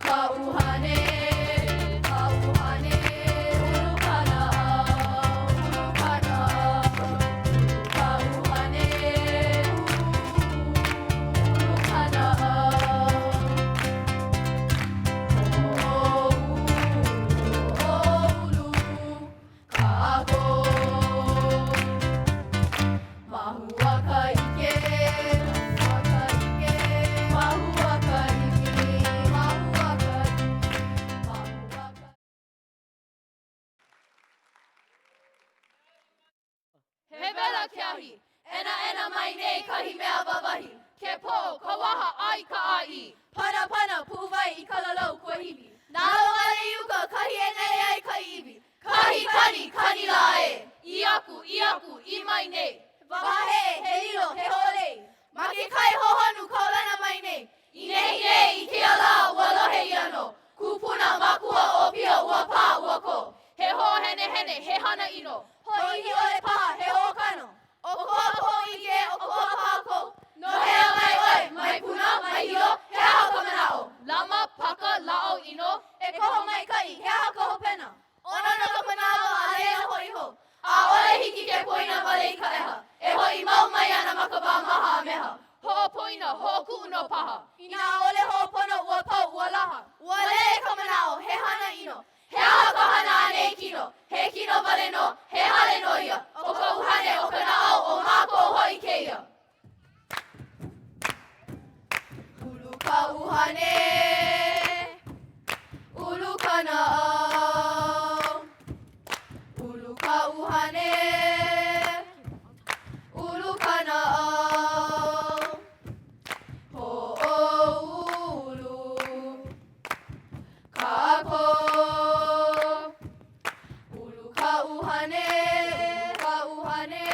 ka ʻuhane, ka ʻuhane, ulu ka naʻau, ulu ka naʻau, ulu ka ʻuhane, ulu ka naʻau. Hoʻoulu, hoʻoulu kākou. Mahua ka ʻike, mahua ka ʻike, mahua ka ʻimi, mahua ka ʻimi, mahua ka. He wela ke ahi, ʻenaʻena mai nei kahi mea wāwahi, ke poʻo, ka waha, a i ka ʻāʻī. Panapana, puʻuwai i Kalalau kuahiwi. Nalowale i uka, kahi e nele ai ka ʻiʻiwi. Kahi kani, kani lā ē. ʻĪ aku, ʻī aku, ʻī mai nei. Wahaheʻe, he lilo, he hoʻolei. Ma ke kai hohonu kaulana mai nei. I nehinei, i kēia lā, ua lohe ʻia nō. Kūpuna, makua, ʻōpio, ua pā, ua kō. He hoʻohenehene, he hana ʻino. Hōʻihi ʻole paha, he hoʻokano. ʻOkoʻa ka hōʻike, ʻokoʻa paha kou. No hea mai ʻoe, mai Puna, mai Hilo, he aha ka manaʻo? Lama, paka, lāʻau ʻino. E koho maikaʻi, he aha ka hopena? ʻOno nō ka manawa a laila hoʻi hou. ʻAʻole hiki ke poina wale i ka ʻeha. E hoʻi mau mai ana ma ka wā maha a meha. Hoʻopoina, hoʻokuʻu nō paha. Inā ʻaʻole hoʻopono, ua pau, ua laha. Ua lele ka manaʻo, he hana ʻino. He aha ka hana a nei kino? He kino wale nō, he hale nō ia. ʻO ka ʻuhane, ʻo ka naʻau, ʻo mākou hoʻi kēia. Ulu ka ʻuhane, ulu ka naʻau. Ulu ka ʻuhane, ulu ka naʻau. Hoʻoulu Kākou. Ulu ka ʻuhane, ulu ka ʻuhane,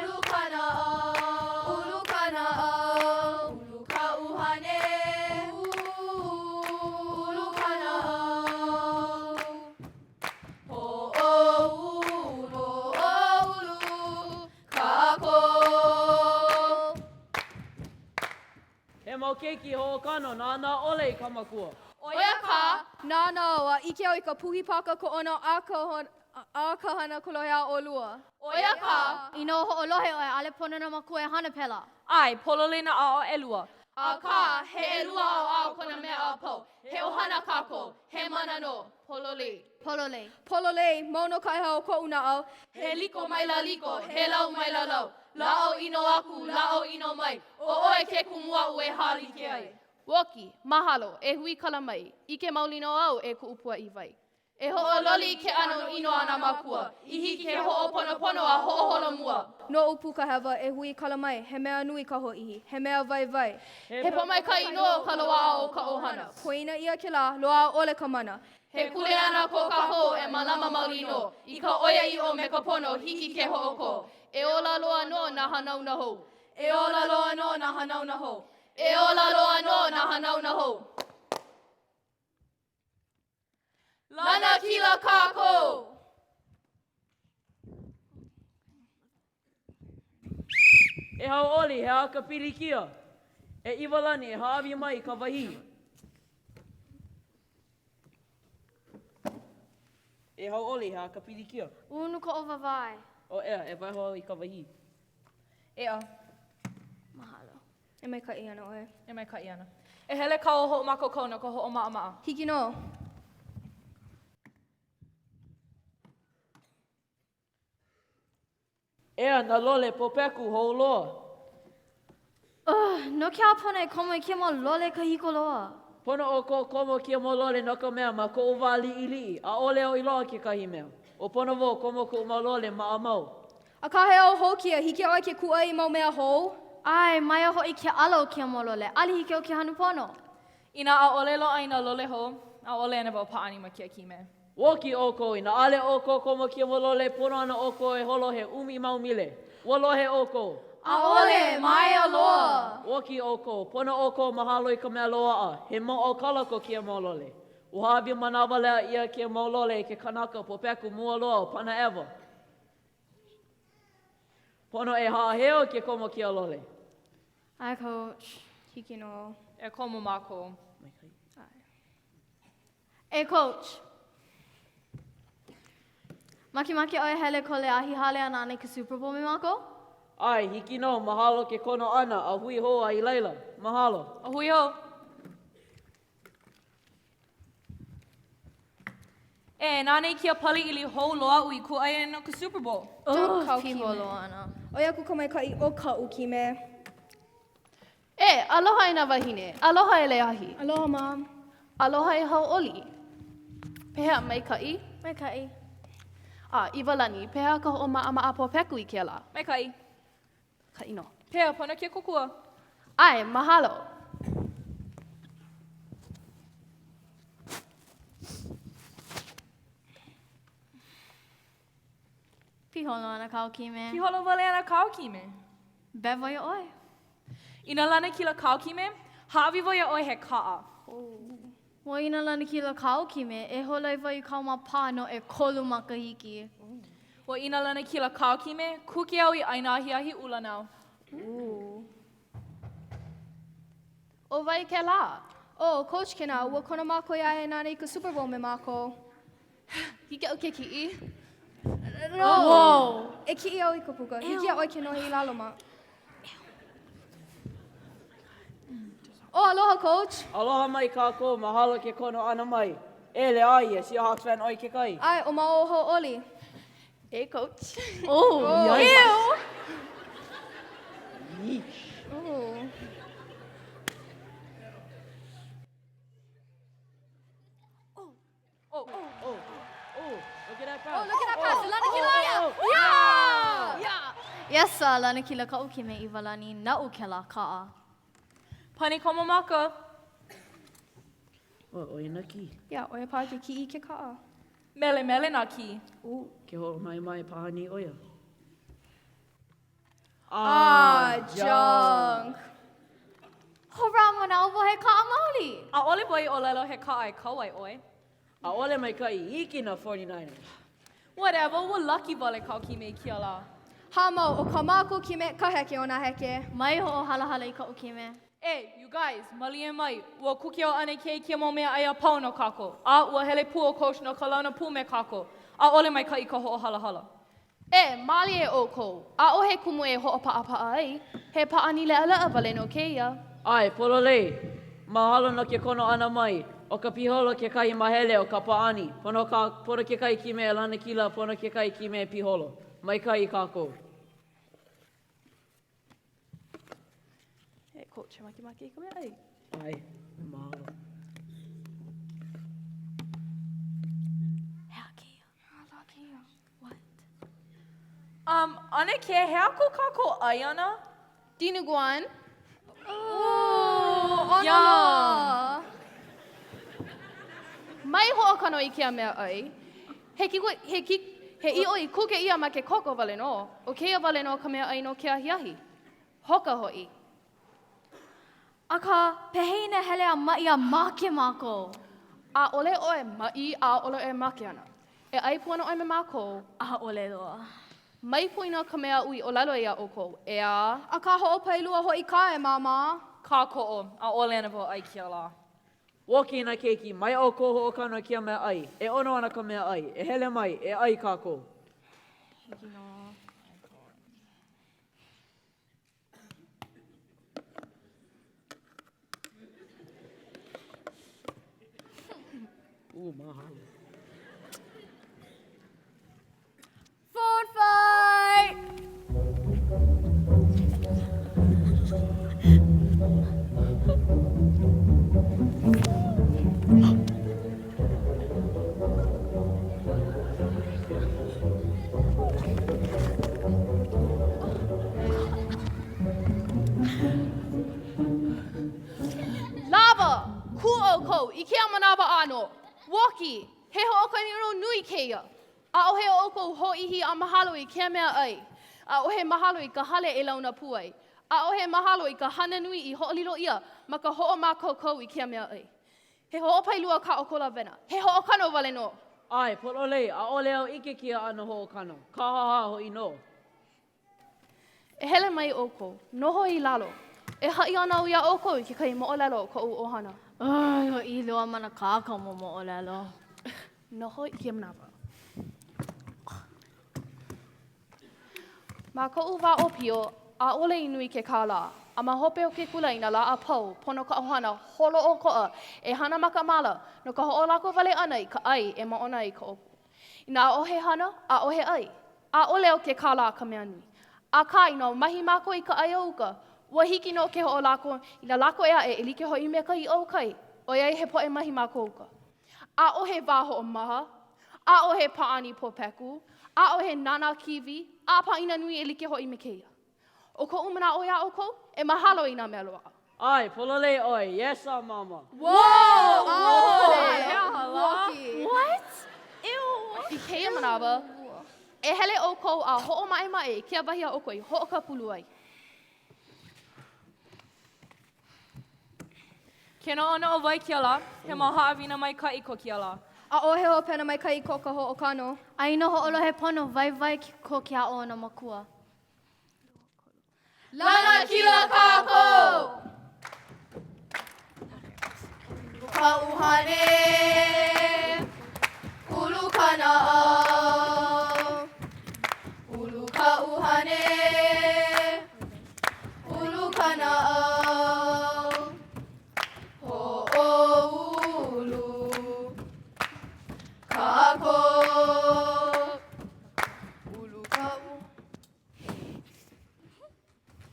ulu ka naʻau, ulu ka naʻau, ulu ka ʻuhane, ulu ka naʻau. Hoʻoulu, hoʻoulu kākou. He mau keiki hoʻokano nānā ʻole i ka makua. ʻO ia kā. Nānā au a ʻike au i ka puhi pāka koʻono a a ka hana kolohe a ʻolua. ʻO ia kā. Inā hoʻolohe ʻoe, ʻaʻole pono nā mākua e hana pēlā. ʻAe, pololei nā ʻaoʻao ʻelua. Akā, he ʻelua ʻaoʻao kona mea a pau. He ʻohana kākou. He mana nō. Pololei. Pololei. Pololei, mau nō ka ʻeha o koʻu naʻau. He liko maila liko, he lau maila lau. Lāʻau ʻino aku, lāʻau ʻino mai. ʻO ʻoe ke kumu aʻu e hālike ai. Wōki, mahalo, e huikala mai. ʻIke maoli nō au e kuʻu pua i wai. E hoʻololi i ke ʻano ʻino a nā mākua, i hiki ke hoʻoponopono a hoʻoholomua. Noʻu pū ka hewa, e huikala mai, he mea nui ka hōʻihi, he mea waiwai. He pōmaikaʻi nō ka loaʻa o ka ʻohana. Poina ʻia kēlā, loaʻa ʻole ka mana. He kuleana ko kākou e mālama maoli nō i ka ʻoiaʻiʻo me ka pono hiki ke hoʻokō. E ola loa nō nā hanauna hou. E ola loa nō nā hanauna hou. E ola loa nō nā hanauna hou. Lanakila kākou! E hauʻoli, he aha ka pilikia? E ʻIwalani, e hāʻawi mai i ka wahī. E hauʻoli, he aha ka pilikia? Unu koʻu wāwae. O ʻea, e waiho au i ka wahī. ʻEa. Mahalo. E maikaʻi ana ʻoe. E maikaʻi ana. E hele kāua hoʻomākaukau no ka hoʻomaʻamaʻa. Hiki nō. ʻEa, nā lole pōpeku hou loa. Ugh, no ke aha pono e komo i kēia mau lole kahiko loa? Pono ʻoukou komo kēia mau lole no ka mea, ma koʻu wā liʻiliʻi, ʻaʻole au i loaʻa kekahi mea. Ua pono wau komo koʻu mau lole maʻamau. Akā he au hou kēia, hiki iā ʻoe ke kūʻai i mau mea hou? ʻAe, ma ia hoʻi ke ʻala o kēia mau lole, ʻaʻole hiki iaʻu ke hanu pono. Inā ʻaʻole loaʻa i nā lole hou, ʻaʻole ana wau pāʻani ma kēia kime. Wōki ʻoukou, inā ʻaʻole ʻoukou komo kēia mau lole, pono ana ʻoukou e holo he ʻumi mau mile. Ua lohe ʻoukou? ʻAʻole, maea loa. Wōki ʻoukou, pono ʻoukou mahalo i ka mea loaʻa, he mōʻaukala ko kēia mau lole. Ua hāʻawi manawaleʻa ʻia kēia mau lole e ke kanaka pōpeku mua loa o Panaʻewa. Pono e haʻaheo ke komo kēia lole. ʻAe, Coach. Hiki nō. E komo mākou. Maikaʻi. ʻAe. E Coach. Makemake ʻoe hele ko Leahi hale a nānā i ka Super Bowl me mākou? ʻAe, hiki nō, mahalo ke kono ʻana, a hui hou a i laila. Mahalo. A hui hou. E, nānā i kēia pali ʻili hou loa aʻu i kūʻai ai no ka Super Bowl. Oh, piho loa ana. ʻOi aku ka maikaʻi o kaʻu kime. E, aloha e nā wāhine. Aloha e Leahi. Aloha, Mom. Aloha e Hauʻoli. Pehea, maikaʻi? Maikaʻi. A, ʻIwalani, pehea ka hoʻomaʻamaʻa pōpeku i kēia lā? Maikaʻi. Ka ʻino. Pehea, pono ke kōkua? ʻAe, mahalo. Piholo ana kāu kime. Piholo wale ana kāu kime. Bet wau iā ʻoe. Inā lanakila kāu kime, hāʻawi wau iā ʻoe he kaʻa. Well, inā lanakila kāu kime, e holoi wau i kāu mau pā no ʻekolu makahiki. Well, inā lanakila kāu kime, kuke au i ʻaina ahiahi ʻula nāu. ʻO wai kēlā? Oh, Coach kēnā, ua kono mākou iā ia e nānā i ka Super Bowl me mākou. Hiki iaʻu ke kiʻi. No. Whoa. E kiʻi au i ka puka. Hiki iā ʻoe ke noho i lalo ma. Oh, aloha, Coach. Aloha mai kākou, mahalo ke kono ʻana mai. E, Leahi, he Seahawks fan ʻoe kekahi? ʻAe, ʻo māua ʻo Hauʻoli. E, Coach. Oh, Yikes. Ew. Yeesh. Oh. Oh, oh, oh, look at that pass. Oh, look at that pass. Oh, Lanakila. oh, oh. Yeah! Yeah! Yes, sir, lanakila kaʻu kime ʻIwalani, naʻu kēlā kaʻa. Pani ka mamaka. Oh, ʻo ia nā kī. Yeah, ʻo ia paha ke kiʻi i ke kaʻa. Melemele nā kī. Oh, ke hoʻomaemae paha nei ʻo ia. Ah, junk. Hurrah, manaʻo wau he kaʻa maoli! ʻAʻole wau i ʻōlelo he kaʻa e kau ai ʻoe. ʻAʻole maikaʻi iki nā 49ers. Whatever, ua lucky wale kāu kime i kēia lā. Hāmau, ʻo kā mākou kime ka heke o nā heke. Mai hoʻohalahala i kaʻu kime. E, you guys, malie mai, ua kuke ʻo ʻAnakē i kēia mau mea ʻai a pau no kākou, a ua hele pū ʻo Coach no ka launa pū me kākou. ʻAʻole maikaʻi ka hoʻohalahala. E, mālie ʻoukou, ʻaʻohe kumu e hoʻopaʻapaʻa ai, he pāʻani leʻaleʻa wale nō kēia. ʻAe, pololei. Mahalo no ke kono ʻana mai. ʻO ka piholo kekahi mahele o ka pāʻani. Pono ka, pono kekahi kime e lanakila, pono kekahi kime e piholo. Maikaʻi kākou. E, Coach, makemake i ka meaʻai? ʻAe, mahalo. He aha kēia? What? Um, ʻAnakē, he aha ko kākou ʻai ʻana? Dinuguan. Ooh, ʻono loa. Mai hoʻokano i kēia mea ʻai. He kiko, he ki, he ʻiʻo i kuke ʻia ma ke koko wale nō. ʻO kēia wale nō ka mea ʻai no ke ahiahi. Hoka hoʻi. Akā, pehea inā hele a maʻi a make mākou? ʻAʻole ʻoe maʻi, ʻaʻole ʻoe make ana. E ʻai pū ana ʻoe me mākou. ʻAʻole loa. Mai poina ka mea aʻu i ʻōlelo ai iā ʻoukou, ʻeā? Akā hoʻopailua hoʻi kā e Māmā. Kākoʻo, ʻaʻole ana wau ʻai kēia lā. Woki e nā keiki, mai ʻoukou hoʻokano i kēia mea ʻai. E ʻono ana ka mea ʻai. E hele mai, e ʻai kākou. Hiki nō. Ooh, mahalo. Food fight! Lawa! Kū ʻoukou i kēia manawa ʻānō! Woki! He hoʻokano nui kēia! ʻAʻohe o ʻoukou hōʻihi a mahalo i kēia mea ʻai. ʻAʻohe mahalo i ka hale e launa pū ai. ʻAʻohe mahalo i ka hana nui i hoʻolilo ʻia ma ka hoʻomākaukau i kēia mea ʻai. He hoʻopailua kā ʻoukou lawena. He hoʻokano wale nō! ʻAe, pololei, ʻaʻole au ʻike kēia ʻano hoʻokano. Kāhāhā hoʻi nō. E hele mai ʻoukou, noho i lalo. E haʻi ana au iā ʻoukou i kekahi moʻolelo o koʻu ʻohana. Ai, lōʻihi loa mana kā ka mau moʻolelo. Noho i kēia manawa. Ma koʻu wā ʻōpio, ʻaʻole i nui ke kālā, a ma hope o ke kula i nā lā a pau, pono ka ʻohana holoʻokoʻa e hana ma ka māla no ka hoʻolako wale ʻana i ka ʻai e māʻona ai ka ʻōpū. Inā ʻaʻohe hana, ʻaʻohe ʻai. ʻAʻole ʻo ke kālā ka mea nui. Akā, inā mahi mākou i ka ʻai o uka, ua hiki nō ke hoʻolako i nā lako ʻē aʻe e like hoʻi me ka iʻa o kai, ʻoiai he poʻe mahi mākou uka. ʻAʻohe wā hoʻomaha, ʻaʻohe pāʻani pōpeku, ʻaʻohe nānā kīwī, a pāʻina nui e like hoʻi me kēia. ʻO koʻu manaʻo iā ʻoukou, e mahalo i nā mea loaʻa. ʻAe, pololei ʻoe. Yes sir, Mama. Whoa! ʻAʻole. What? Ew. I kēia manawa, e hele ʻoukou a hoʻomaʻemaʻe i kēia wahi a ʻoukou i hoʻokapulu ai. Ke noʻonoʻo wau i kēia lā, he mau haʻawina maikaʻi ko kēia lā. ʻAʻohe hopena maikaʻi ko ka hoʻokano. A inā hoʻolohe pono, waiwai ko ke aʻo o nā makua. Lanakila kākou! Ka ʻuhane, ulu ka naʻau. Ulu ka ʻuhane, Ulu ka naʻau, hoʻoulu kākou. Ulu ka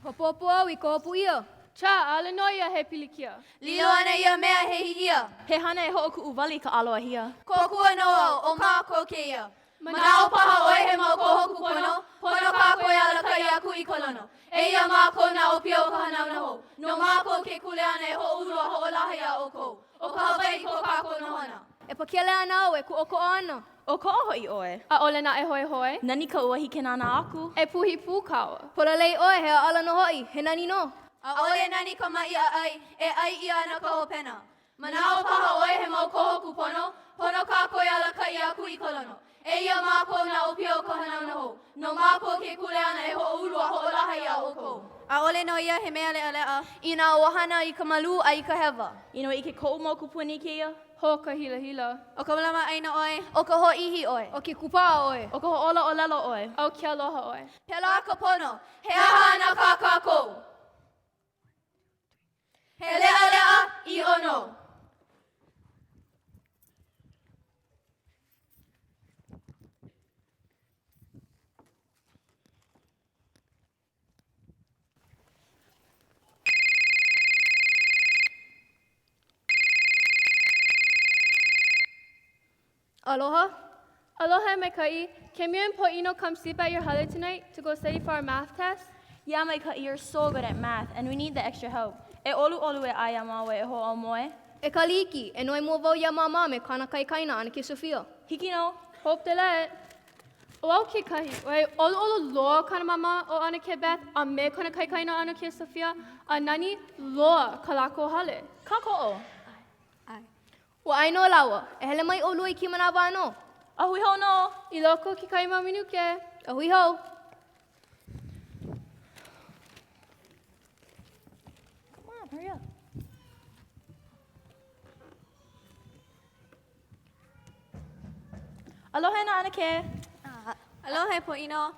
Hopohopo au i ka hopu ʻia. Chā, ʻaʻole nō ia he pilikia. Lilo ana ia mea he hihia. He hana e hoʻokuʻu wale i ka ʻaloahia. Kōkua nō au, ʻo kākou kēia. Manaʻo paha ʻoe he mau koho kūpono, pono kākou e alakaʻi aku i ka lono. Eia mākou nā ʻōpio o ka hanauna hou. No mākou ke kuleana e hoʻoulu a hoʻolaha iā ʻoukou. ʻO ka Hawaiʻi ko kākou nohona. E pakele ana au, e kūʻokoʻa ana. ʻO koʻo hoʻi ʻoe. ʻAʻole naʻe hoihoi. Nani ka uahi ke nānā aku. E puhi pū kāua. Pololei ʻoe, he ʻaʻala nō hoʻi, he nani nō. ʻAʻole nani ka maʻi ʻaʻai, e ʻai ʻia ana ka hopena. Manaʻo paha ʻoe he mau koho kūpono, pono kākou e alakaʻi aku i ka lono. Eia mākou nā ʻōpio o ka hanauna hou. No mākou ke kuleana e hoʻoulu a hoʻolaha iā ʻoukou. ʻAʻole nō ia he mea leʻaleʻa. Inā ua hana i ka malū a i ka hewa. Inā ua ʻike koʻu mau kūpuna i kēia. Hō ka hilahila. ʻO ka mālama ʻāina ʻoe. ʻO ka hōʻihi ʻoe. ʻO ke kūpaʻa ʻoe. ʻO ka hoʻōla ʻōlelo ʻoe. ʻO ke aloha ʻoe. Pēlā ka pono. He aha ana kā kākou? He leʻaleʻa ʻiʻo nō. Aloha. Aloha e Maikaʻi. Can me and Po'ino come sleep at your hale tonight to go study for our math test? Yeah, Maikaʻi, you're so good at math, and we need the extra help. E ʻoluʻolu e ʻae iā māua e hoʻoaumoe. E Kaliiki, e noi mua wau iā Māmā me kāna kaikaina ʻAnakē Sophia. Hiki nō. Hope they let. ʻO au kekahi, ʻoiai ʻoluʻolu loa kāna māmā ʻo ʻAnakē Beth a me kona kaikaina ʻAnakē Sophia, a nani loa kā lākou hale. Kākoʻo. ʻAe. Ua ʻae nō lāua. E hele mai ʻolua i kēia manawa ʻānō. A hui hou nō. I loko o kekahi mau minuke. A hui hou. Come on, hurry up. Aloha e nā ʻanakē. Aloha e Poʻino.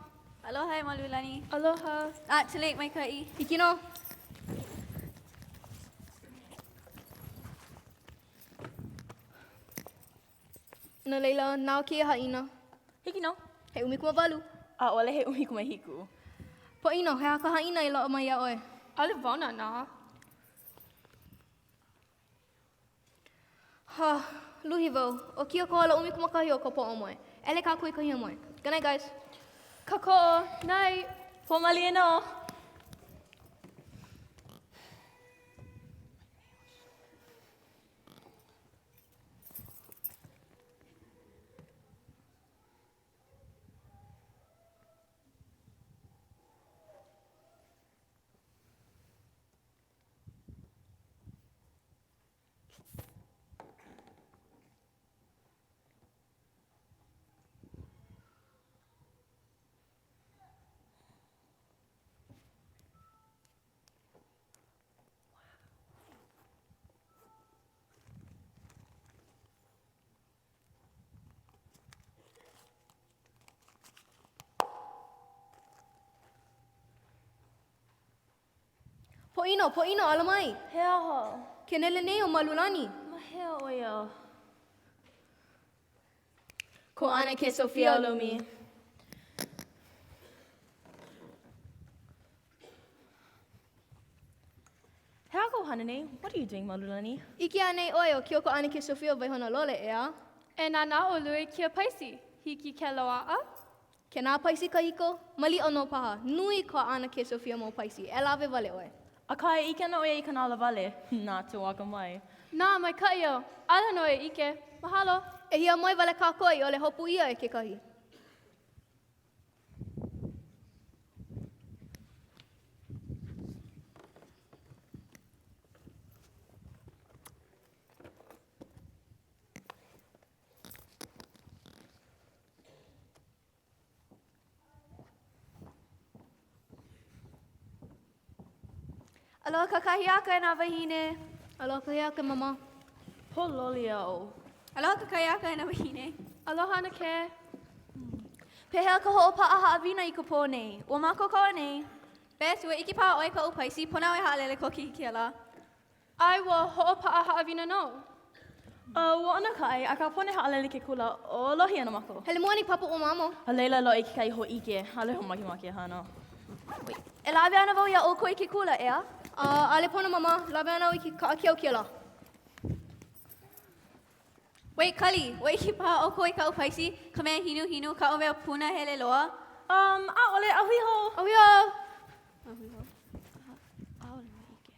Aloha e Malulani. Aloha. Not too late, Maikaʻi. Hiki nō. No laila, nāu kēia haʻina. Hiki nō. He 18. ʻAʻole he 17. Poʻino, he aha ka haʻina i loaʻa mai iā ʻoe? ʻAʻole wau nānā. Ha, luhi wau. ʻO kēia ka hola 11 o ka pō aumoe. E hele kākou i ka hiamoe. Good night, guys. Kākoʻo. Night. Pō mālie nō. Poʻino, poʻino, ala mai. He aha? Ke nele nei ʻo Malulani. Ma hea ʻo ia? Ko ʻAnakē Sophia lumi. He aha kāu hana nei? What are you doing, Malulani? ʻIke anei ʻoe ʻo Kyoko ʻAnakē Sophia waihona lole, ʻeā? E nānā ʻolua i kēia paisi. Hiki ke loaʻa? Kēnā paisi kahiko? Maliʻa nō paha. Nui kā ʻAnakē Sophia mau paisi. E lawe wale ʻoe. Akā, e ʻike ana ʻo ia i ka nalowale. Not too akamai. Nā, maikaʻi au. ʻAʻole nō e ʻike. Mahalo. E hiamoe wale kākou i ʻole hopu ʻia e kekahi. Aloha kakahiaka e nā wāhine. Aloha kakahiaka, Mama. Pōloli au. Aloha kakahiaka e nā wāhine. Aloha ʻAnakē. Pehea ka hoʻopaʻa haʻawina i ka pō nei? Ua mākaukau anei? Beth, ua ʻike paha ʻoe i kaʻu paisi, pono au e haʻalele koke i kēlā. ʻAe, ua hoʻopaʻa haʻawina nō. Uh, ua ʻono ka ʻai, akā pono e haʻalele i ke kula, ʻōlohi ana mākou. Hele mua ana i ka papa ʻumamo. A laila loaʻa i kekahi hōʻike, ʻaʻole wau makemake e hana. Wait, e lawe ana wau iā ʻoukou i ke kula, ʻeā? Uh, ʻaʻole pono, Mama. Lawe ana au i ke kaʻa keukiala. Wait, Kali, ua ʻike paha ʻoukou i kaʻu paisi, ka mea hinuhinu, kaʻu mea punahele loa? Um, ʻaʻole, a hui hou. A hui hou. A hui hou. ʻAʻole wau ʻike.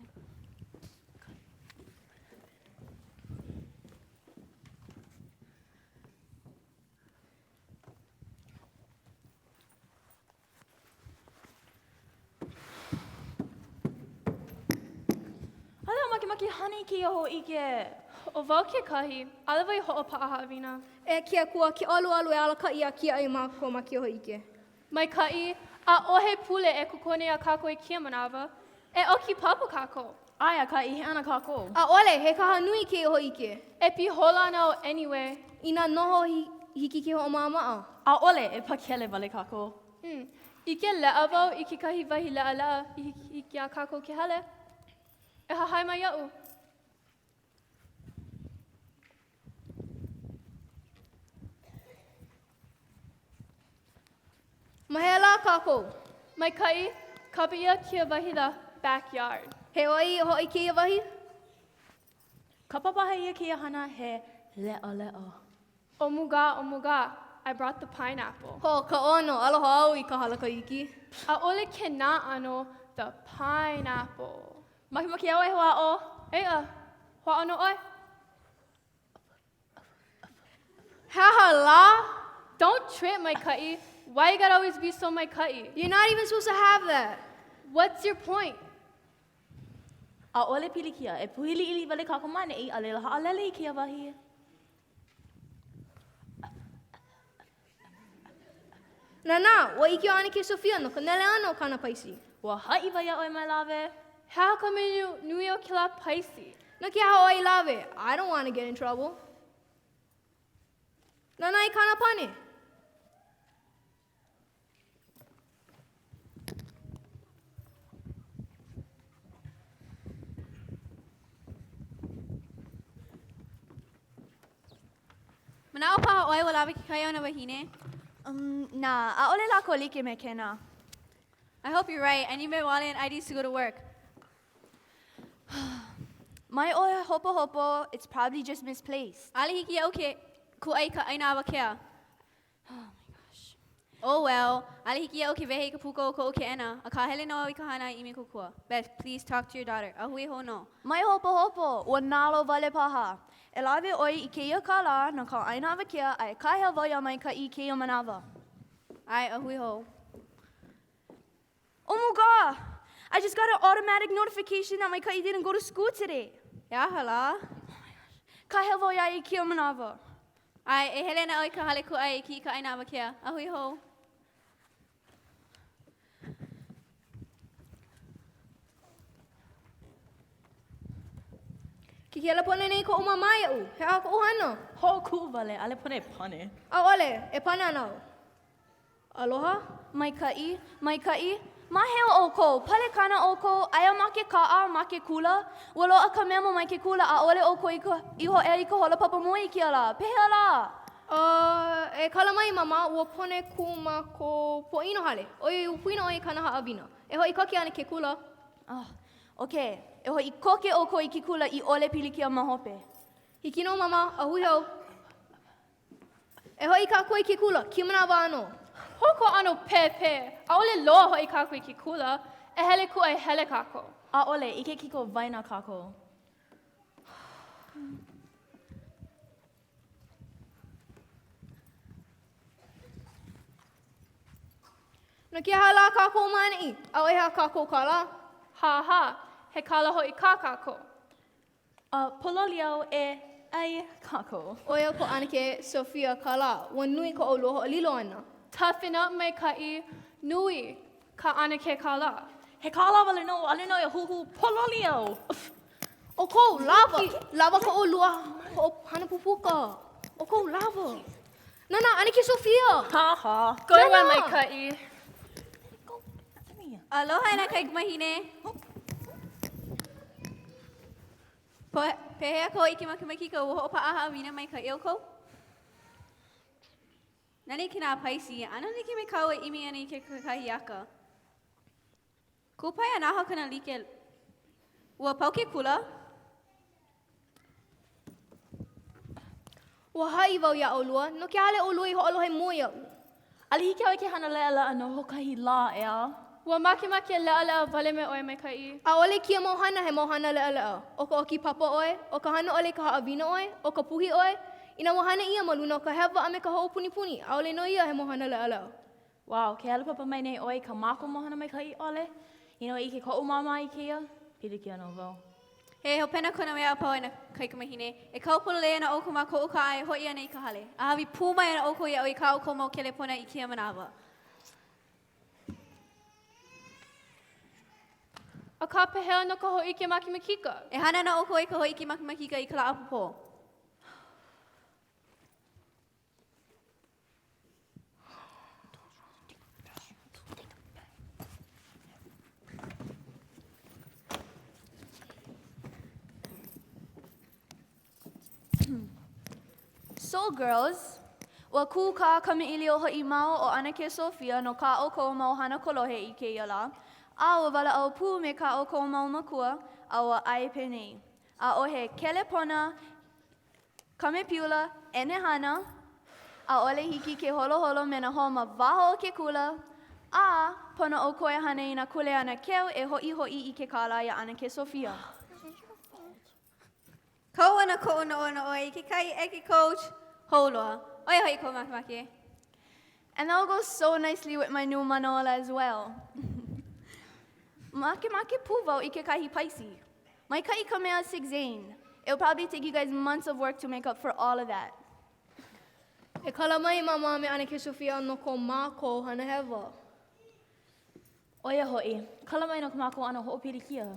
ʻAʻole au makemake e hana i kēia hōʻike. ʻO wau kekahi, ʻaʻole wau i hoʻopaʻa haʻawina. E ke Akua, ke ʻaluʻalu e alakaʻi a kiaʻi mākou ma kēia hōʻike. Maikaʻi, ʻaʻohe pule e kuko nei iā kākou i kēia manawa. E ʻoki papa kākou. ʻAe, akā i hea ana kākou? ʻAʻole, he kaha nui kēia hōʻike. E pihola ana au anyway. Inā noho hiki ke hoʻomaʻamaʻa. ʻAʻole, e pakele wale kākou. Hmm. ʻIke leʻa wau i kekahi wahi leʻaleʻa i hiki iā kākou ke hele. E hahai mai iaʻu. Ma hea lā kākou? Maikaʻi, kapa ʻia kēia wahi lā backyard. He ʻoiaʻiʻo hoʻi kēia wahi? Kapa paha ʻia kēia hana he leʻaleʻa. Omuga, omuga, I brought the pineapple. Ho, ka ʻono, aloha au i ka hala kahiki. ʻAʻole kēnā ʻano the pineapple. Makemake au e hoʻāʻo. Eia, hoʻāʻo nō ʻoe. He aha lā? Don't trip, Maikaʻi. Why you gotta always be so maikaʻi? You're not even supposed to have that. What's your point? ʻAʻole pilikia. E puhi liʻiliʻi wale kākou ma ʻaneʻi, a laila haʻalele i kēia wahi. Nānā, ua ʻike ʻo ʻAnakē Sophia no ka nele ʻana o kāna paisi. Ua haʻi wau iā ʻoe mai lawe. He aha ka mea nui o kēlā paisi? No ke aha ʻoe i lawe? I don't wanna get in trouble. Nānā i kāna pane. Manaʻo paha ʻoe ua lawe kekahi o nā wāhine? Um, nā, ʻaʻole lākou like me kēnā. I hope you're right. I need my wallet and IDs to go to work. Mai ʻoe hopohopo, it's probably just misplaced. ʻAʻole hiki iaʻu ke kūʻai i ka ʻaina awakea. Oh my gosh. Oh well, ʻaʻole hiki iaʻu ke wehe i ka puka o koʻu keʻena, akā hele nō au i ka hana i ʻimi kōkua. Beth, please talk to your daughter. A hui hou nō. Mai hopohopo, ua nalowale paha. E lawe ʻoe i kēia kālā no ka ʻaina awakea a e kāhea wau iā Maikaʻi i kēia manawa. ʻAe, a hui hou. Omuga! I just got an automatic notification that Maikaʻi didn't go to school today. He aha lā? Oh my gosh. Kāhea wau iā ia i kēia manawa. ʻAe, e hele ana au i ka hale kūʻai e kiʻi i ka ʻaina awakea. A hui hou. Ke kelepona nei koʻu māmā iaʻu. He aha koʻu hana? Hoʻokuʻu wale, ʻaʻole pono e pane. ʻAʻole, e pane ana au. Aloha? Maikaʻi, maikaʻi. Ma hea ʻoukou? Palekana ʻoukou? Aia ma ke kaʻa, ma ke kula? Ua loaʻa ka memo mai ke kula, ʻaʻole ʻoukou i ka, i hōʻea i ka holopapa mua i kēia lā. Pehea lā? Uh, e kala mai, Mama, ua pono e kū mākou pōʻino hale. ʻOiai ua poina ʻoe i kāna haʻawina. E hoʻi koke ana ke kula. Oh, okay. E hoʻi koke ʻoukou i ke kula i ʻole pilikia ma hope. Hiki nō, Mama, a hui hou. E hoʻi kākou i ke kula, kēia manawa ʻānō. Hō kou ʻano pēpē, ʻaʻole loa hoʻi kākou i ke kula. E hele kūʻai hele kākou. ʻAʻole, i ke kikowaena kākou. No ke aha lā kākou ma ʻaneʻi? ʻAʻohe a kākou kālā. Hāhā, he kālā hoʻi kā kākou. A pōloli au e ʻai kākou. ʻO ia ko ʻAnakē Sophia kālā. Ua nui ko ʻolua hoʻolilo ʻana. Toughen up maikaʻi, nui kā ʻAnakē kālā. He kālā wale nō, ʻaʻole nō e huhū, pōloli au. ʻOukou, lawa, lawa ko ʻolua hoʻohana pupuka. ʻOukou, lawa. Nānā, ʻAnakē Sophia! Hāhā. Good one, maikaʻi. Aloha e nā kaikamahine. Pehea ka hōʻike makemakika ua hoʻopaʻa haʻawina maikaʻi ʻoukou? Nani kēnā paisi, ʻano like me kāu e ʻimi ana i ke kakahiaka. Kupaianaha kona like. Ua pau ke kula? Ua haʻi wau iā ʻolua, no ke aha lē ʻolua i hoʻolohe mua iaʻu? ʻAʻole hiki iā ʻoe ke hana leʻaleʻa no hoʻokahi lā, ʻeā? Ua makemake e leʻaleʻa wale me ʻoe maikaʻi. ʻAʻole kēia mau hana he mau hana leʻaleʻa. ʻO ka ʻoki papa ʻoe, ʻo ka hana ʻole i ka haʻawina ʻoe, ʻo ka puhi ʻoe. Inā ua hana ʻia ma luna o ka hewa a me ka hoʻopunipuni, ʻaʻole nō ia he mau hana leʻaleʻa. Wow, ke hele papa mai nei ʻoe i kā mākou mau hana maikaʻi ʻole? Inā ʻike koʻu māmā i kēia, pilikia nō wau. He hopena kona mea a pau e nā kaikamahine, e kau pololei ana ʻoukou ma koʻu kaʻa e hoʻi ana i ka hale. A hāʻawi pū mai ana ʻoukou iaʻu i kā ʻoukou mau kelepona i kēia manawa. Akā pehea no ka hōʻike makemakika? E hana ana ʻoukou i ka hōʻike makemakika i ka lā ʻapōpō. So girls, ua kūkā kamaʻilio hoʻi māua ʻo ʻAnakē Sophia no kā ʻoukou mau hana kolohe i kēia lā, a ua walaʻau pū me kā ʻoukou mau mākua, a ua ʻae penei. ʻAʻohe kelepona Kamepiula, ʻenehana, ʻaʻole hiki ke holoholo me nā hoa ma waho o ke kula, a pono ʻoukou e hana i nā kuleana keu e hoʻihoʻi i ke kālā iā ʻAnakē Sophia. Kau ana koʻu noʻonoʻo i kekahi ʻeke coach hou loa. ʻO ia hoʻi koʻu makemake. And that will go so nicely with my new manola as well. Makemake pū wau i kekahi paisi. Maikaʻi ka mea Sig Zane. It'll probably take you guys months of work to make up for all of that. E kala mai Māmā me ʻAnakē Sophia no ko mākou hana hewa. ʻO ia hoʻi, kala mai no ko mākou ʻano hoʻopilikia.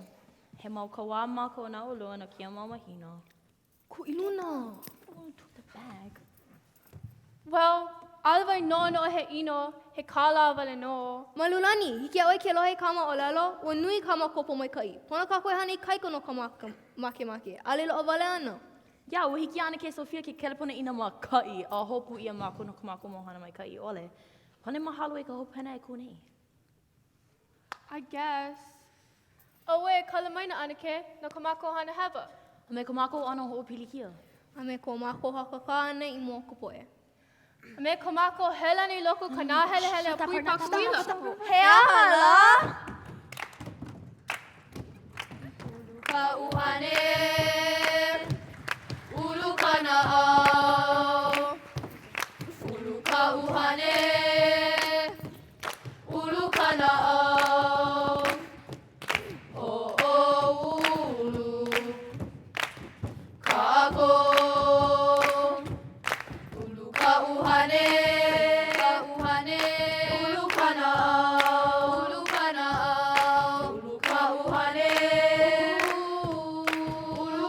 He mau kauā mākou na ʻolua no kēia mau mahina. Kū i luna. To the bag. Well, ʻaʻole wau i noʻonoʻo he ʻino, he kālā wale nō. Malulani, hiki iā ʻoe ke lohe i kā māua ʻōlelo? Ua nui kā mākou pōmaikaʻi. Pono kākou e hana ikaika no ka makemake, ʻaʻole loaʻa wale ana. Yeah, ua hiki iā ʻAnakē Sophia ke kelepona i nā mākaʻi a hopu ʻia mākou no ko mākou mau hana maikaʻi ʻole. Pane mahalo i ka hopena e kū nei. I guess. Auē, kala mai na ʻAnakē, no ko mākou hana hewa. A me ko mākou ʻano hoʻopilikia. A me ko mākou hakakā ʻana i mua o ka poʻe. A me ko mākou hele ʻana i loko o ka nāhelehele a puhi pāka uila. He aha lā? Ulu ka ʻuhane, ulu ka naʻau. Ulu ka ʻuhane. Ulu ka naʻau, hoʻoulu kākou. Ulu ka ʻuhane, ka ʻuhane, ulu ka naʻau, ulu ka naʻau, ulu ka ʻuhane, ulu.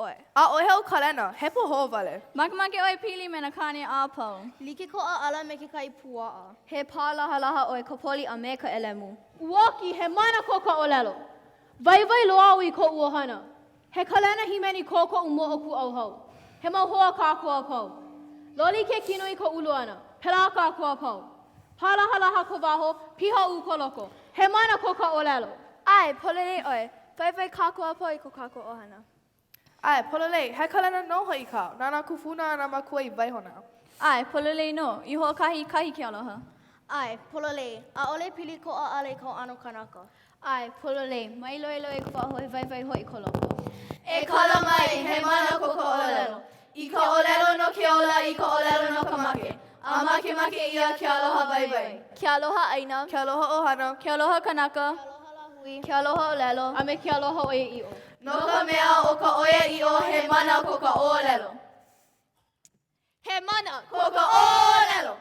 ʻoe. ʻAʻohe ou kalena, he pohō wale. Makemake ʻoe pili me nā kāne a pau. Like kou ʻaʻala me kekahi puaʻa. He pālahalaha ʻoe ka poli a me ka ʻelemu. Uoki, he mana ko ka ʻōlelo. Waiwai loa au i koʻu ʻohana. He kalena hīmeni ko koʻu moʻokūʻauhau. He mau hoa kākou a pau. Loli ke kino i ka ulu ʻana, pēlā kākou a pau. Pālahalaha ko waho, pihaʻū ko loko. He mana ko ka ʻōlelo. ʻAe, pololei ʻoe. Waiwai kākou a pau i ko kākou ʻohana. ʻAe, pololei. He kalena nō hoʻi kāu. Na nā kūpuna a nā mākua i waihona. ʻAe, pololei nō. I hoʻokahi kahi ke aloha. ʻAe, pololei. ʻAʻole pili kou ʻaʻala i kou ʻano kanaka. ʻAe, pololei. Mai loiloi ko waho, he waiwai hoʻi ko loko. E kala mai, he mana ko ka ʻōlelo. I ka ʻōlelo no ke ola, i ka ʻōlelo no ka make. A makemake ʻia ke aloha waiwai. Ke aloha ʻāina. Ke aloha ʻohana. Ke aloha kanaka. Ke aloha lāhui. Ke aloha ʻōlelo. A me ke aloha ʻoiaʻiʻo. No ka mea, ʻo ka ʻoiaʻiʻo, he mana ko ka ʻōlelo. He mana ko ka ʻōlelo.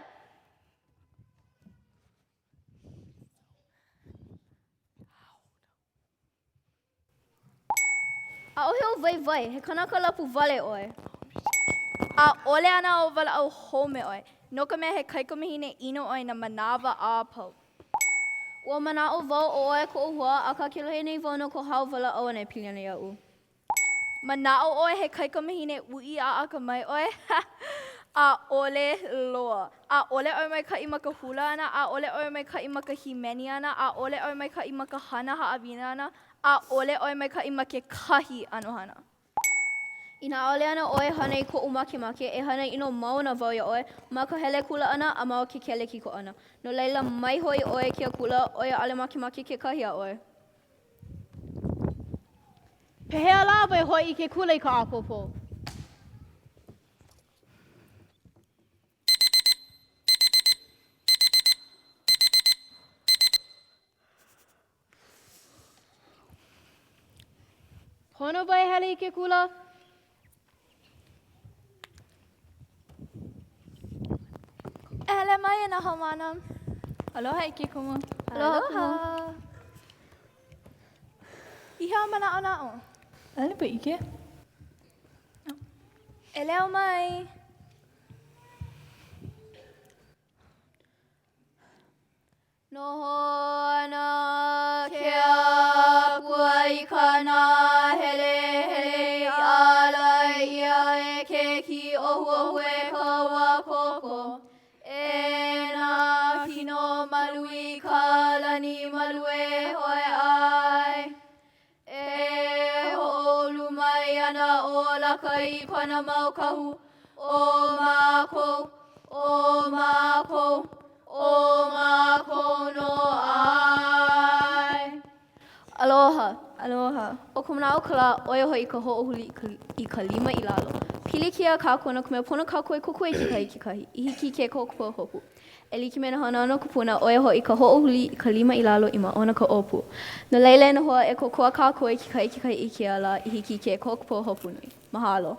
ʻAʻohe ou waiwai, he kanaka lapuwale ʻoe. ʻAʻole ana au walaʻau hou me ʻoe, no ka mea he kaikamahine ʻino ʻoe nā manawa a pau. Ua manaʻo wau ʻo ʻoe koʻu hoa, akā ke lohe nei wau no ko hao walaʻau ʻana e pili ana iaʻu. Manaʻo ʻoe he kaikamahine uʻi a akamai ʻoe? ʻAʻole loa. ʻAʻole ʻoe maikaʻi ma ka hula ʻana, ʻaʻole ʻoe maikaʻi ma ka hīmeni ʻana, ʻaʻole ʻoe maikaʻi ma ka hana haʻawina ʻana, ʻaʻole ʻoe maikaʻi ma kekahi ʻano hana. Inā ʻaʻole ana ʻoe e hana i koʻu makemake, e hana ʻino mau ana wau iā ʻoe ma ka hele kula ʻana a ma o ke kelekiko ʻana. No laila, mai hoʻi ʻoe i kēia kula, ʻoiai ʻaʻole makemake kekahi iā ʻoe. Pehea lā wau e hoʻi i ke kula i ka ʻapōpō? Pono wau e hele i ke kula? E hele mai e nā haumāna. Aloha e ke kumu. Aloha kumu. I hea manaʻo naʻu? ʻAʻole pa ʻike. E leo mai. Noho ana ke akua i ka nāhelehele i ālai ʻia e ke kīʻohuohu e ka ua koko. E nā kino malu i ka lani malu e hoe ai. E hoʻoulu mai ana ʻo Laka i kona mau kahu, ʻo mākou, ʻo mākou, ʻo mākou nō ʻae. Aloha. Aloha. ʻO ka manaʻo o ka lā, ʻo ia hoʻi ka hoʻohuli i ka lima i lalo. Pilikia kākou no ka mea pono kākou e kōkua i kekahi i kekahi, i hiki i ke kō ka pahuhopu. E like me nā hanauna kupuna, ʻo ia hoʻi ka hoʻohuli i ka lima i lalo i māʻona ka ʻōpū. No laila e nā hoa, e kōkua kākou i kekahi i kekahi i kēia lā i hiki i ke kō ka pahuhopu nui. Mahalo.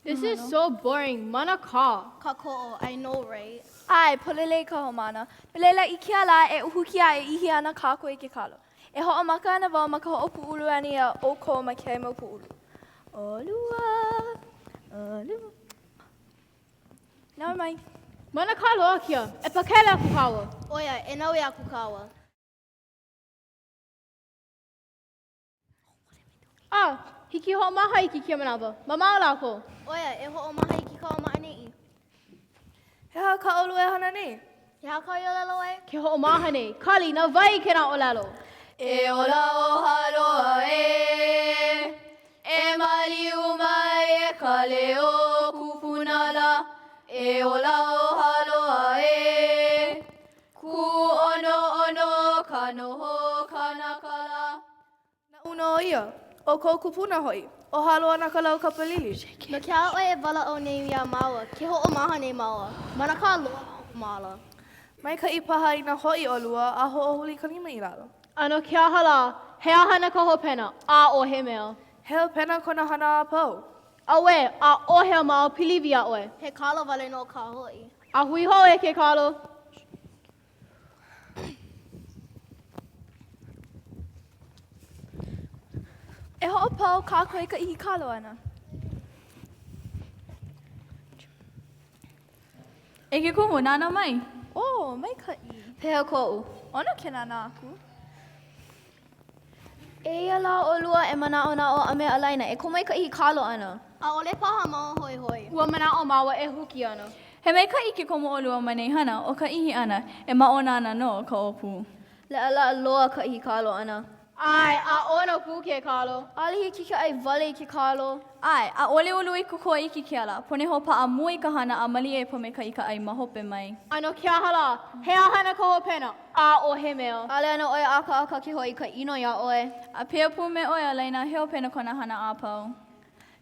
This is so boring. Manakā. Kākoʻo, I know right? ʻAe, pololei ka haumāna. No laila, i kēia lā e uhuki a e ʻihi ana kākou i ke kalo. E hoʻomaka ana wau ma ka hoʻopūʻulu ʻana iā ʻoukou ma kēia mau pūʻulu. ʻOlua, ʻolua. Naue mai. Manakā loa kēia. E pakele aku kāua. ʻOiai, e naue aku kāua. A, hiki hoʻomaha iki kēia manawa. Mamao lākou. ʻOiai, e hoʻomaha iki kāua ma ʻaneʻi. He aha kā ʻolua e hana nei? He aha kāu i ʻōlelo ai? Ke hoʻomaha nei. Kali, na wai kēnā ʻōlelo? E ola ʻo Hāloa ē, E maliu mai e ka leo kupuna lā, E ola ʻo Hāloa ē, Kūʻonoʻono ka noho kanaka lā. Naʻu nō ia, ʻo kou kupuna hoʻi, ʻo Hāloanakalaukapalili. No ke aha ʻoe e walaʻau nei iā māua, ke hoʻomaha nei māua? Manakā loa ka māla. Maikaʻi paha inā hoʻi ʻolua a hoʻohuli ka lima i lalo. A no ke aha lā? He aha ana ka hopena? ʻAʻohe mea. He hopena ko nā hana a pau. Auē, ʻaʻohe a māua piliwi iā ʻoe. He kalo wale nō kā hoʻi. A hui hou e ke kalo. E hoʻopau kākou i ka ʻihi kalo ʻana. E ke kumu, nānā mai. Oh, maikaʻi. Pehea koʻu? ʻOno ke nānā aku. Eia lā ʻolua e manaʻonaʻo a me Alaina e komo i ka ʻihi kalo ʻana. ʻAʻole paha māua hoihoi. Ua manaʻo māua e huki ana. He maikaʻi ke komo ʻolua ma nei hana ʻo ka ʻihi ʻana, e māʻona ana nō ka ʻōpū. Leʻaleʻa loa ka ʻihi kalo ʻana. ʻAe, a ʻono pū ke kalo. ʻAʻole hiki ke ʻai wale i ke kalo. ʻAe, ʻaʻole ʻolua i kōkua iki ke ala. Pono e hoʻopaʻa mua i ka hana a malie e pōmaikaʻi ka ʻai ma hope mai. A no ke aha lā? He aha ana ka hopena? ʻAʻohe mea. ʻAʻole ana ʻoe ʻakaʻaka ke hoʻoikaika ʻino iā ʻoe. A pēia pū me ʻoe, Alaina, he hopena ko nā hana a pau.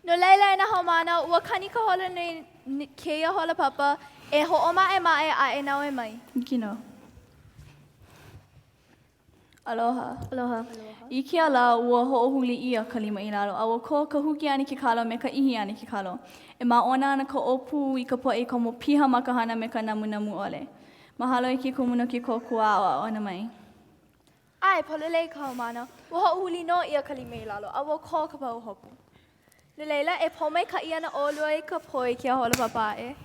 No laila e nā haumāna, ua kani ka hola nui kēia hola papa, e hoʻomaʻemaʻe a e naue mai. Hiki nō. Aloha. Aloha. I kēia lā, ua hoʻohuli ʻia ka lima i lalo, a ua kō ka huki ʻana i ke kalo me ka ʻihi ʻana i ke kalo. E māʻona ana ka ʻōpū i ka poʻe i komo piha ma ka hana me ka namunamu ʻole. Mahalo i ke kumu no ke kōkua aʻoaʻo ʻana mai. ʻAe, pololei ka haumāna, ua hoʻohuli nō ʻia ka lima i lalo, a ua kō ka pahuhopu. No laila, e pōmaikaʻi ana ʻolua i ka pō i kēia hola papa aʻe.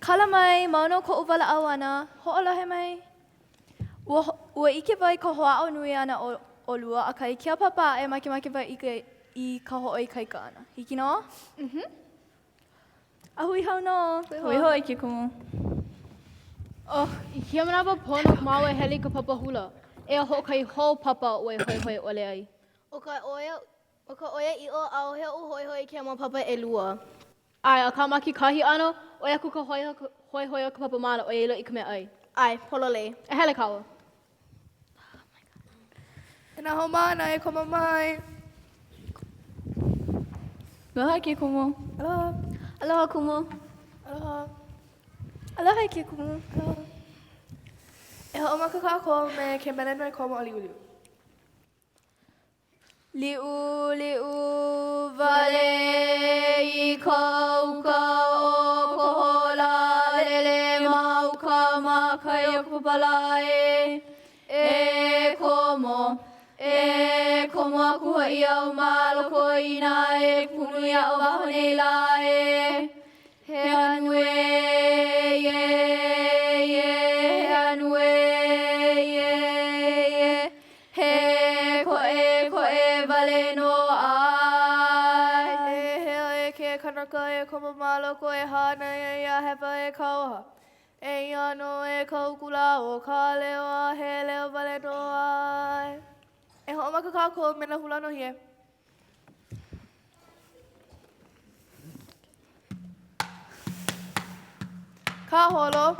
Kala mai, mau nō koʻu walaʻau ʻana, hoʻolohe mai. Ua, ua ʻike wau i ka hoʻāʻo nui ʻana o ʻolua, akā i kēia papa aʻe makemake wau i ka, i ka hoʻoikaika ʻana. Hiki nō? Mhm. A hui hou nō. Hui hou e ke kumu. Oh, i kēia manawa pono māua e hele i ka papa hula. Eia hoʻokahi hou papa aʻu e hoihoi ʻole ai. ʻO ka ʻoia, ʻO ka ʻoiaʻiʻo, ʻaʻohe oʻu hoihoi i kēia mau papa ʻelua. ʻAe, akā ma kekahi ʻano, ʻoi aku ka hoihoi o ka papa māla ʻoiai loaʻa i ka meaʻai. ʻAe, pololei. E hele kāua. E nā haumāna, e komo mai. Aloha ke kumu. Aloha. Aloha kumu. Aloha. Aloha e ke kumu. Aloha. E hoʻomaka kākou me ke mele no E Komo ʻo Liʻuliʻu. Liʻuliʻu wale i ka uka o Kohola Lele ma uka ma kai o ka Pāpālāe E komo, e komo aku hoʻi au ma loko i nā ʻepu nui aʻo waho nei lā e He anu ē, ē, ē, he anu ē, ē, ē He koʻekoʻe wale nō ʻae. E hea e ke kanaka e komo ma loko e hānai ai iā Hewa e kauoha. Eia nō e ka uku lā o ka leo a he leo wale nō ʻae. E hoʻomaka kākou me nā hula nōhie. Ka holo.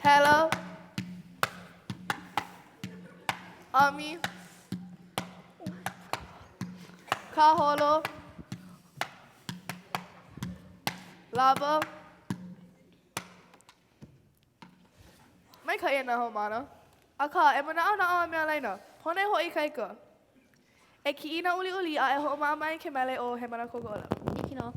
Hello. Ami. Ka holo. Lava. Maikaʻi e nā haumāna. Akā, e manaʻonaʻo a me Alaina, pono e hoʻoikaika. E kiʻi i nā ʻuliʻuli a e hoʻomaʻamaʻa i ke mele ʻo He Mana Ko Koʻolau. Hiki nō.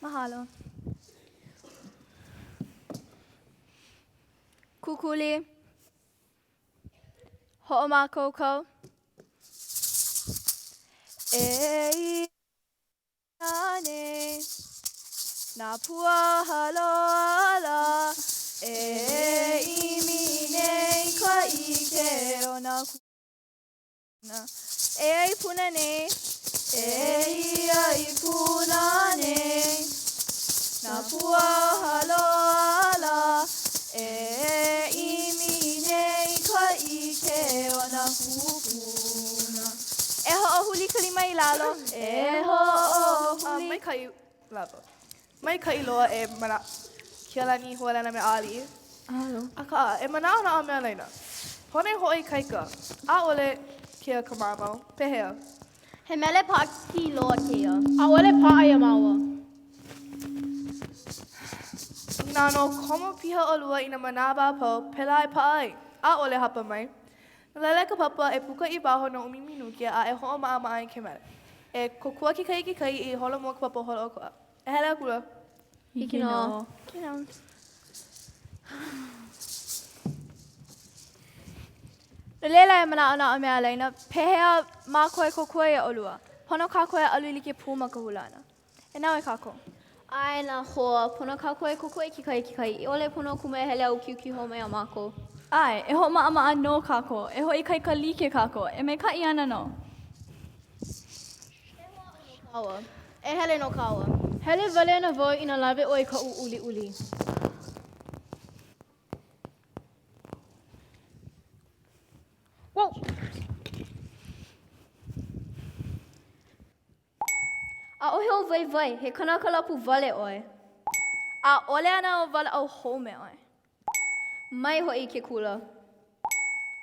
Mahalo. Kukuli. Hoʻomākaukau. E i nei nā pua haloala e ʻimi nei ka ʻike o nā kūpuna. E ia i Puna nei. E ia i Puna nei. Nā pua haloala e ʻimi nei ka ʻike o nā kūpuna. E hoʻohuli ka lima i lalo. E hoʻohuli. Maikaʻi lava. Maikaʻi loa e mana Kialani Hualena me ʻAʻaliʻi. Akā, e manaʻonaʻo a me Alaina. Pono e hoʻoikaika. ʻAʻole kēia ka maʻamau. Pehea? He mele paʻakikī loa kēia. ʻAʻole paʻa iā māua. Inā nō komo piha ʻolua i nā manawa a pau, pēlā e paʻa ai. ʻAʻole hapa mai. No laila e ka papa, e puka i waho no ʻumi minuke a e hoʻomaʻamaʻa i ke mele. E kōkua kekahi i kekahi i holo mua ka papa holoʻokoʻa. E hele akula. Hiki nō. Hiki nō. No laila e manaʻonaʻo me Alaina, pehea mākou e kōkua iā ʻolua? Pono kākou e alu like pū ma ka hula ʻana. E naue kākou. ʻAe nā hoa, pono kākou e kōkua i kekahi i kekahi, i ʻole pono kumu e hele a ukiuki hou mai iā mākou. ʻAe, e hoʻomaʻamaʻa nō kākou, e hoʻoikaika like kākou, e maikaʻi ana nō. E hele nō kāua. Hele wale ana wau inā lawe ʻoe i kaʻu ʻuliʻuli. Whoa! ʻAʻohe ou waiwai, he kanaka lapuwale ʻoe. ʻAʻole ana au walaʻau hou me ʻoe. Mai hoʻi i ke kula.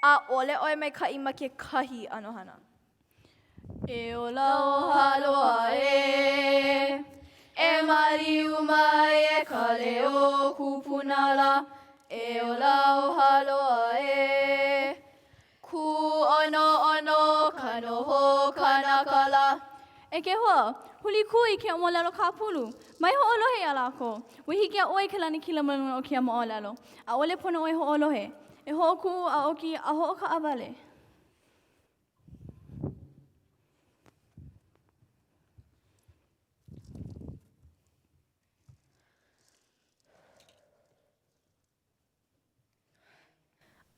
ʻAʻole ʻoe maikaʻi ma kekahi ʻano hana. E ola ʻo Hāloa ē, E maliu mai e ka leo kupuna lā. E ola ʻo Hāloa ē, Kūʻonoʻono ka noho kanaka lā. E ke hoa, huli kū i kēia moʻolelo kāpulu. Mai hoʻolohe iā lākou. Ua hiki iā ʻoe ke lanakila ma luna o kēia moʻolelo. ʻAʻole pono ʻoe hoʻolohe. E hoʻokuʻu a ʻoki a hoʻokaʻawale.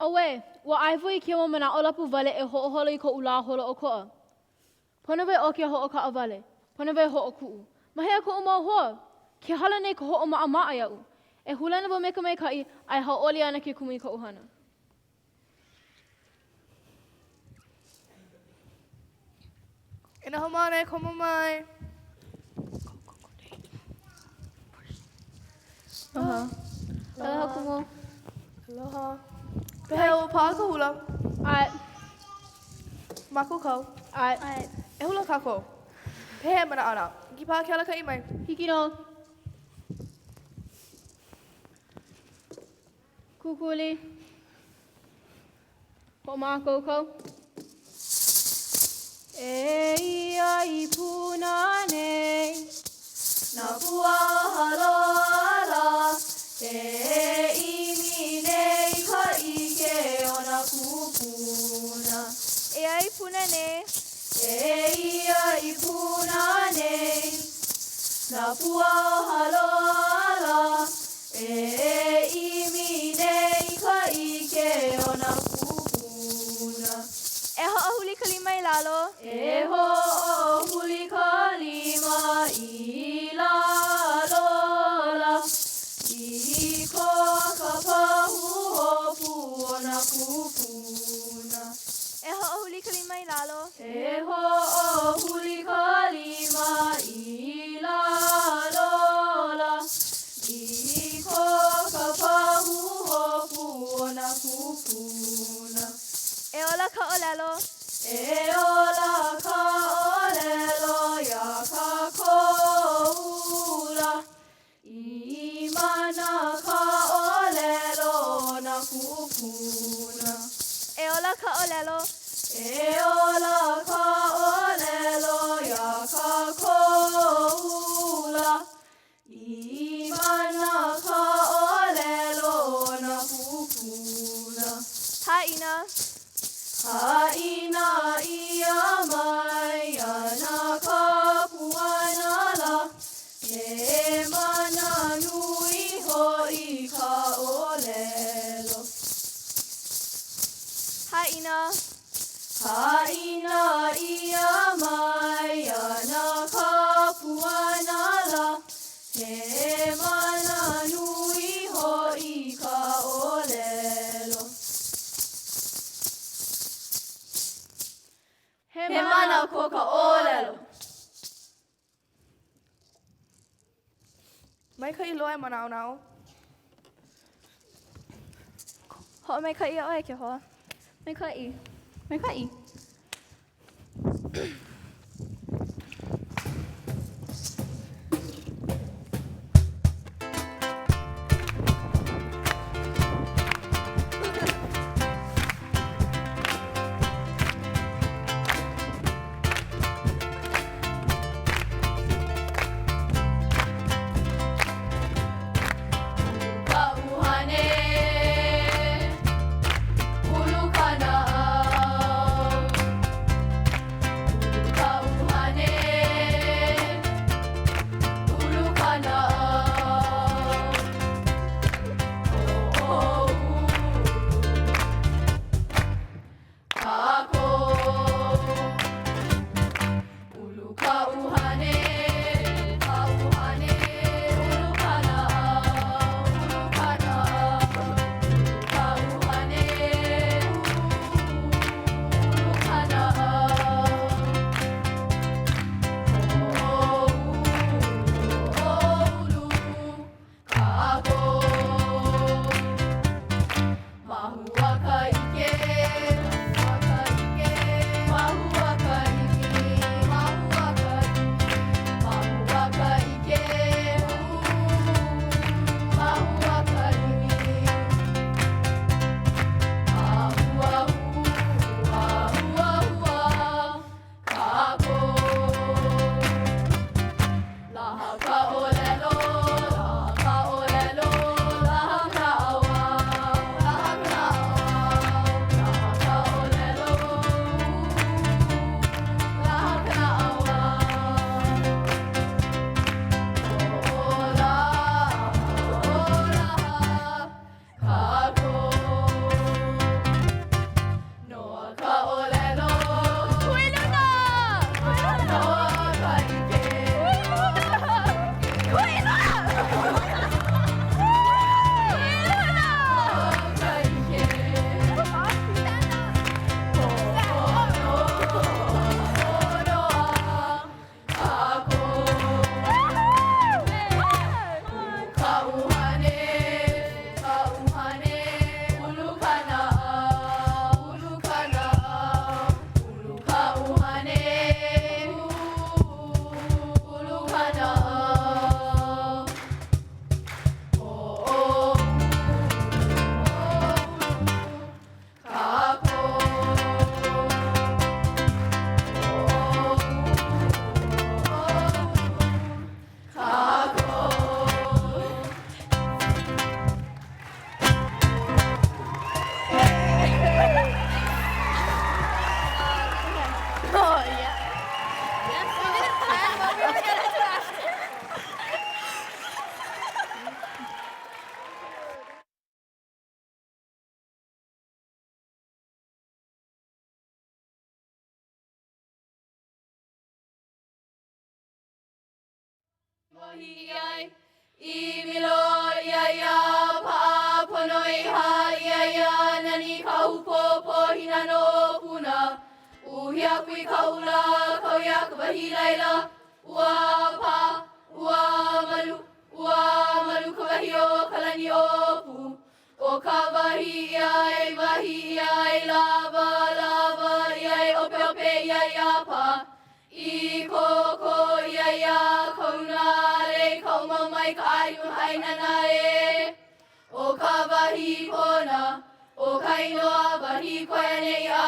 Auē, ua ʻae wau i kēia mau manaʻo lapuwale e hoʻoholo i koʻu lā holoʻokoʻa. Pono wau e ʻoki a hoʻokaʻawale. Pono wau e hoʻokuʻu. Ma hea koʻu mau hoa? Ke hala nei ka hoʻomaʻamaʻa iaʻu. E hula ana wau me ka maikaʻi, a e hauʻoli ana ke kumu i koʻu hana. E nā haumāna e komo mai. Aloha. Aloha kumu. Aloha. Pehea ua paʻa ka hula? ʻAe. Mākaukau? ʻAe. ʻAe. E hula kākou. Pehea e manaʻo ana? Hiki paha ke alakaʻi mai? Hiki nō. Kukuli. Hoʻomākaukau. Eia i Puna nei. Nā pua o Hāloa lā. E ʻimi nei i ka ʻike o nā kūpuna. Eia i Puna nei. Eia i Puna nei. Nā pua o Hāloa lā. E ʻimi nei i ka ʻike o nā kūpuna. E hoʻohuli ka lima i lalo. E hoʻohuli ka lima i lalo lā. I ko ka pahuhopu o nā kūpuna. E hoʻohuli ka lima i lalo. E hoʻohuli ka lima i lalo lā. I ko ka pahuhopu o nā kūpuna. E ola ka ʻōlelo. E ola ka ʻōlelo iā kākou lā. I mana ka ʻōlelo o nā kūpuna. E ola ka ʻōlelo. E ola ka ʻōlelo iā kākou lā. I mana ka ʻōlelo o nā kūpuna. Haʻina. Haʻina ʻia mai ana ka puana lā. He mana nui hoʻi ka ʻōlelo. Haʻina. Haʻina ʻia mai ana ka puana lā, he mana nui hoʻi ka ʻōlelo. He mana ko ka ʻōlelo. Maikaʻi loa e manaʻonaʻo. Hoʻomaikaʻi iā ʻoe e ke hoa. Maikaʻi. Maikaʻi. Ka ʻuhane, ka ʻuhane, ulu ka naʻau, ulu ka naʻau. Ka ʻuhane, ulu ka naʻau. Hoʻoulu, hoʻoulu kākou. Māhua ka ʻike, māhua ka ʻike, māhua ka ʻimi, māhua ka ʻimi, māhua ka ʻike, māhua ka ʻimi. Māhua, hua, hua, hua, kākou. Laha ka ʻōlelo, laha ka ʻōlelo, laha ka naʻauao, laha ka naʻauao, laha ka ʻōlelo, laha ka naʻauao. Hoʻōla, hoʻolaha kākou. Noa ka ʻōlelo. Hui luna! Noa ka ʻike. Hui luna! Hui luna! Hui luna! Noa ka ʻike. Hoʻonoa kākou. Ka ʻuhane, ka ʻuhane, ulu ka naʻau, ulu ka naʻau, ulu ka ʻuhane, ulu ka naʻau. Hoʻoulu kākou. Hoʻoulu kākou. Oh, yeah. Yes, we didn't plan, but we were gonna do after. Wahi ai, i milo ia ia, paʻa pono i ha ia ia, nani ka ʻūpōpō hīnano o Puna. Uhi aku i Kaʻula, kau iā ka wahi laila, ua pā, ua malu, ua malu ka wahi o Kalaniʻōpuʻu. ʻO ka wahi ia e wahi ia e lawa, lawa ia e ʻopeʻope ia ia pā. I koko ia ia kauna lei kauma mai ka ʻāina e. ʻO ka wahi kona, ʻo ka inoa wahi koe nei ai.